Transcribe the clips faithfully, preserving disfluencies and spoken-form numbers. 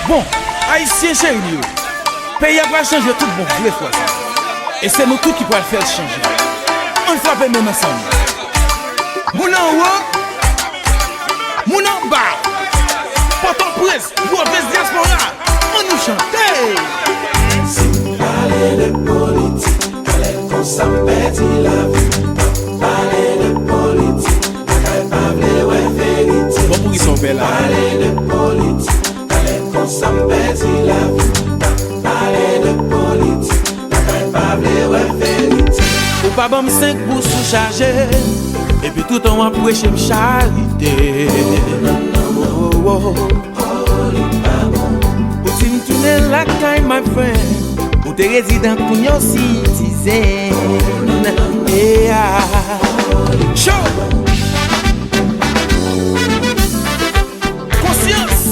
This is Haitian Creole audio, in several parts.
Bon, Ayisyen cheri m yo, peyi a pral chanje tout bon vre fwa sa. E se nou tout ki pral fè l chanje. Ann frape men n ansanm. Moun anwo, moun anba, Pòtoprens, pwovens, dyaspora, ann nou chante. Si n pale de politik, talè konsa m pèdi lavi. Pale de politik, lakay pa vle wè verite. Bon, poukisa w fè la? Pale de politik, talè konsa m pèdi lavi. Pale de politik, lakay pa vle wè verite. Ou pa ban m senk bous ou chaje, epi toutan w ap preche m charite. Oh, oh. Ou di m tounen lakay, my friend. Ou te rezidan, kounye a w sitizen. Yeah. Cho! Konsyans!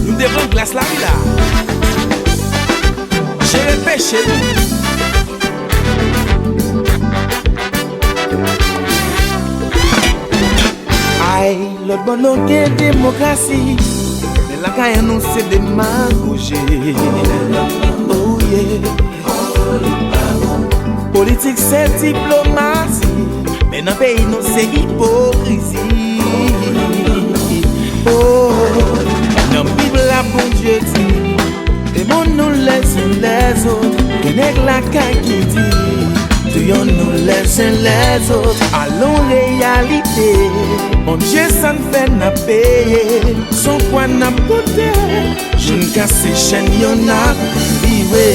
Nou devan glas lavi la. Jere peche nou. Ay, lòt bò nou gen demokrasi, men lakay an nou se demagoji. Oh yeah. Politik se diplomasi, men nan peyi nou se ipokrizi. Oh, nan Bib la Bondye di, aimons-nous les uns les autres. Gen nèg lakay ki di, tuons-nous les uns les autres. Alon reyalite, Bondye sa n fè n ap peye, se yon kwa n ap pote, jounen kase chèn yo n ap livre.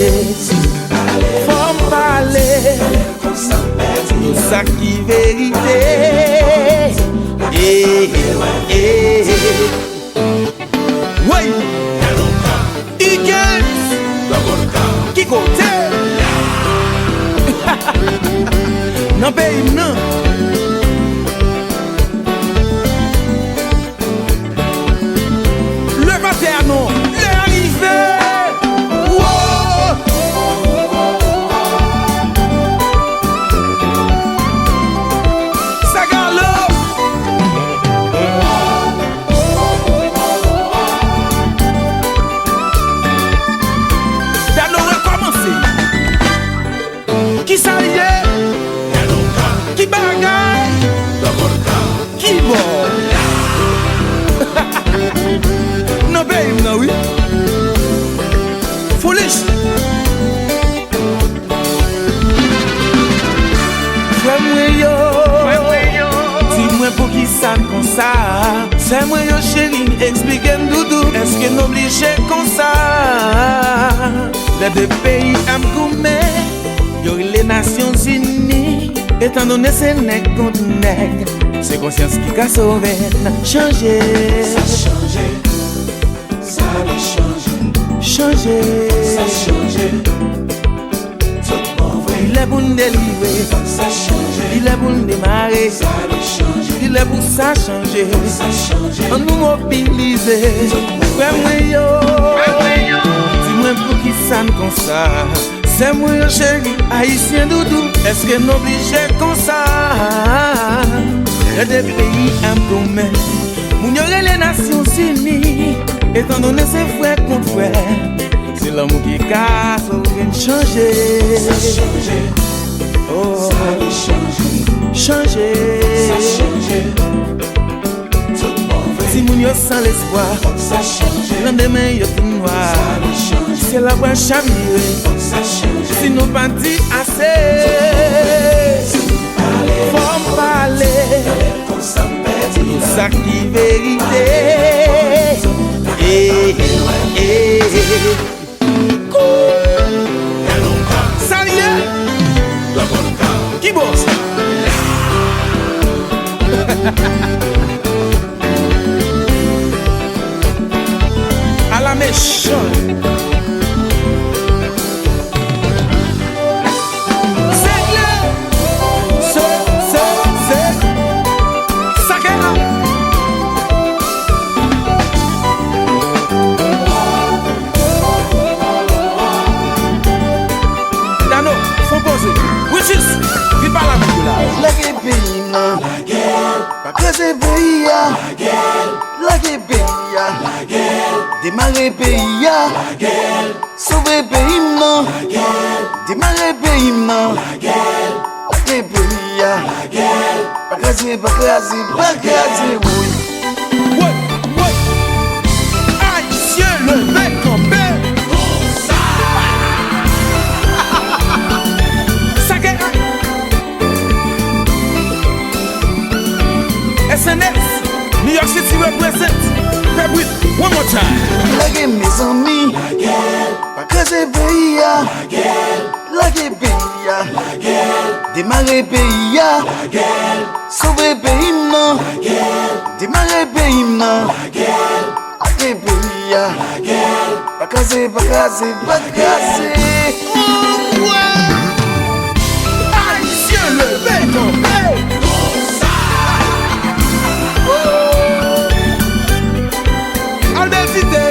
Fò m pale, nou sa ki verite. Eh, eh, eh. Woy! Igez! Ki kote? Nan peyi m nan. Leve atè a non, lè a rive. Wo! Sa galo! Dano rekòmanse. Kisa l ye? Ki bagay? Ki bò? Nan peyi m nan, wi. Foolish. Frè mwen yo, di mwen poukisa n konsa. Sè mwen yo, cheri m, eksplike m doudou, èske n oblije konsa? Lè de peyi ap goumen, yo rele Nasyonzini, etandone se nèg kont nèg, se konsyans ki ka sove n. Chanje. Sa chanje. Sa dwe chanje. Chanje. Sa chanje. Tout bon vre. Li lè pou n delivre. Fòk sa chanje. Li lè pou n demare. Sa dwe chanje. Li lè pou sa chanje. Fòk sa chanje. Ann nou mobilize. Tout bon vre. Frè mwen yo. Frè mwen yo. Di mwen poukisa n konsa. Sè mwen yo cheri, ayisyen doudou, èske n oblije konsa? Lè de peyi ap goumen, moun yo rele Nasyonzini, etandone se frè kont frè, se lanmou ki ka sove n. Chanje. Sa chanje. Oh. Sa dwe chanje. Chanje. Sa chanje. Timoun yo san lespwa. Landemen yo tou nwa. Syèl la pral chavire si nou pa di ase. Fò m pale, sa ki verite. Eh, eh, eh. Sa l ye? Ki bò sa? Ala mechan. Se, se, se, se. Sa k la. Dano, fon poze. Wichis, vin pale avèk yo la. Lage peyi m nan. Lage. Pa kraze Lage peyi a. Demare peyi a. Sove peyi m nan. Demare peyi m nan. Lage peyi a. Pa kraze, pa kraze, pa kraze, woy. Woy, woy. Ayisyen leve kanpe. Sa gen S N S, New York City represent. Fè bri, one more time. Lage mezanmi. Pa kraze peyi a. Lage peyi a. Demare peyi a. Sove peyi m nan. Demare peyi m nan. Lage peyi a. Pa kraze, pa kraze, pa kraze. Ayisyen leve kanpe. Al bèl site.